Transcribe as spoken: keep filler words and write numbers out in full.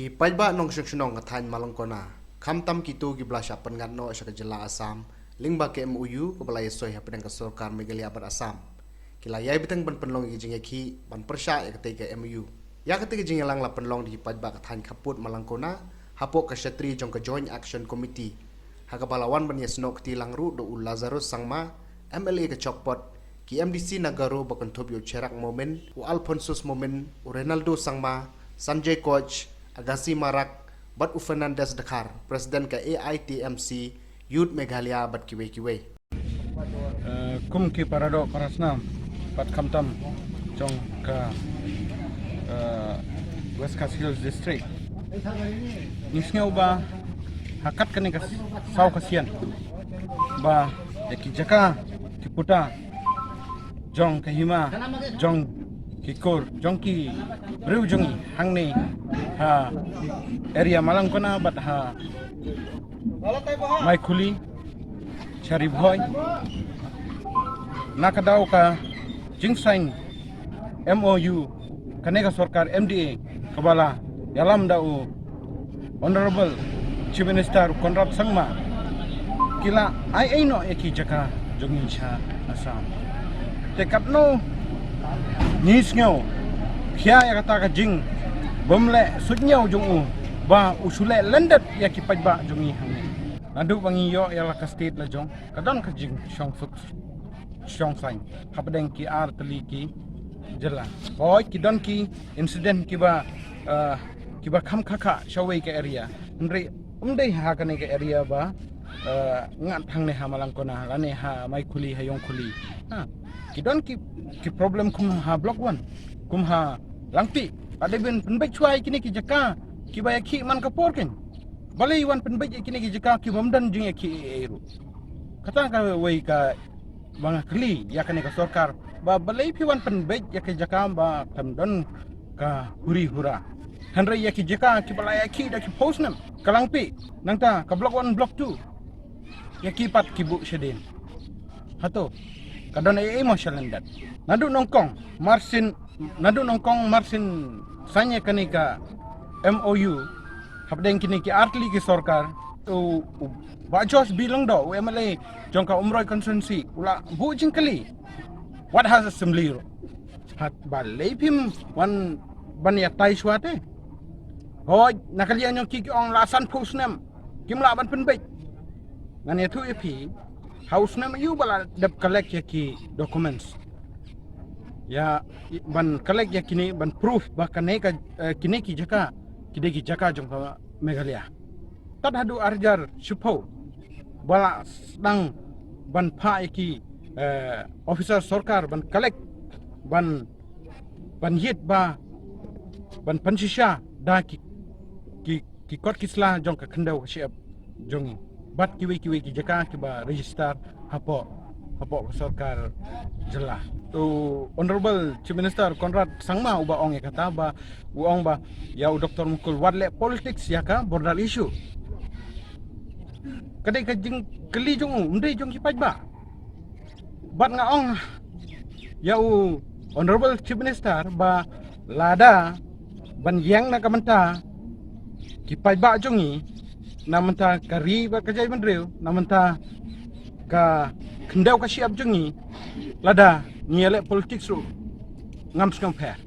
Ki paidbah nongshong shnong ka thaiñ Malangkona, khamtam kito kiba la shah pynngat noh sha ka jylla Assam lyngba ka M O U kaba la ïasoi hapdeng ka sorkar Meghalaya bad Assam, ki la ïai bteng ban pynlong ïa ki jingïakhih ban pyrshah ïa katei ka M O U. Ïa katei ka jingïalang la pynlong da ki paidbah ka thaiñ khappud Malangkona hapoh ka shatri jong ka Joint Action Committee, ha kaba la wan ban ïasnoh kti lang ruh da u Lazarus Sangma, M L A ka Chokpot, ki M D C na Garo ba kynthup ïa u Cherak Momin, u Alphonsus Momin, u Renaldo Sangma, Sanjay Koch, Agassi Marak, bad u Fernandez Dkhar, President ka A I T M C Youth Meghalaya bad kiwei kiwei. Eh, kum ki paradoh parasnam bad khamtam jong ka, eh, West Khasi Hills District, ngi sngew ba ha kat kane ka saw ka sien ba ïa ki jaka ki puta jong ka hima jong ki kur jong ki briew jong ngi hangne ha area Malangkona bad ha Maikhuli, Sharibhoi, na ka daw ka jingsain M O U kane ka sorkar M D A kaba la ïalam da u Honorable Chief Minister Conrad Sangma, ki la ai ei noh ïa ki jaka jong ngi sha Assam. Te katno ngi sngew khia ïa kata ka jingbymleh suidñiew jong u ba u shu leh lyndet ïa ki paidbah jong ngi hangne. Naduh ba ngi ïoh ïa la ka state la jong, ka don ka jingshong suk shong sain hapdeng ki ar tylli ki jylla. Hooid, ki don ki incident kiba, eh, kiba kham khakha shawei ka area. Hynrei ym dei ha kane ka area ba, eh, ngat hangne ha Malangkona lane ha Maikhuli, ha Ïongkhuli. Ha, ki don ki, ki problem kum ha Block One, kum ha Langpih. Lada wan pynbeit shuwa ïa kine ki jaka kiba ïakhih man ka por kein. Balei wan pynbeit ïa kine ki jaka ki bym don jingïakhih ei ei ruh. Kata kawei kaba nga kylli ïa kane ka sorkar ba balei phi wan pynbeit ïa ki jaka ba kam don ka huri hura. Hynrei ïa ki jaka kiba la ïakhih da ki phew snem, ka Langpih, nangta ka Block One, Block Two, ïa ki pat ki buh shadien. Hato ka don ei ei mo sha lyndet? Naduh nyngkong mar syn, naduh nyngkong mar syn sain ïa kane ka M O U hapdeng kine ki ar tylli ki sorkar, u, u Bah Josh B Lyngdoh, u M L A jong ka Umroi constituency, u la buh jingkylli wat ha assembly ruh. Haba balei phim wan ban ïatai shuwa te? Hooid, na ka liang jong ki ki ong la san phew snem kim lah ban pynbeit. Ngan ïathuh ïa phi, ha u snem aïu ba la dep collect ïa ki documents, ïa ban collect ïa kine, ban proof ba kane ka, eh, kine ki jaka ki dei ki jaka jong ka Meghalaya. Tad haduh ar hajar shiphew ba la sdang ban phah ïa ki, eh, officer sorkar ban collect, ban, ban ïit ba, ban pynshisha da ki, ki, ki kot ki sla jong ka khyndew ka shyiap jong ngi bad kiwei kiwei ki jaka kiba register hapoh, hapoh ka sorkar jylla. U Honorable Chief Minister Conrad Sangma uba ong ïa kata, ba u ong ba ïa u Doctor Mukul wat leh politics ïa ka border issue. Ka dei ka jingkylli jong u, ym dei jong ki paidbah. Bad nga ong ïa u Honorable Chief Minister ba lada ban ïeng na ka bynta ki paidbah jong ngi, na bynta ka ri bad ka jaitbynriew, na bynta ka khyndew ka shyiap jong ngi, lada ngi ïaleh politics ruh, ngam sngewpher.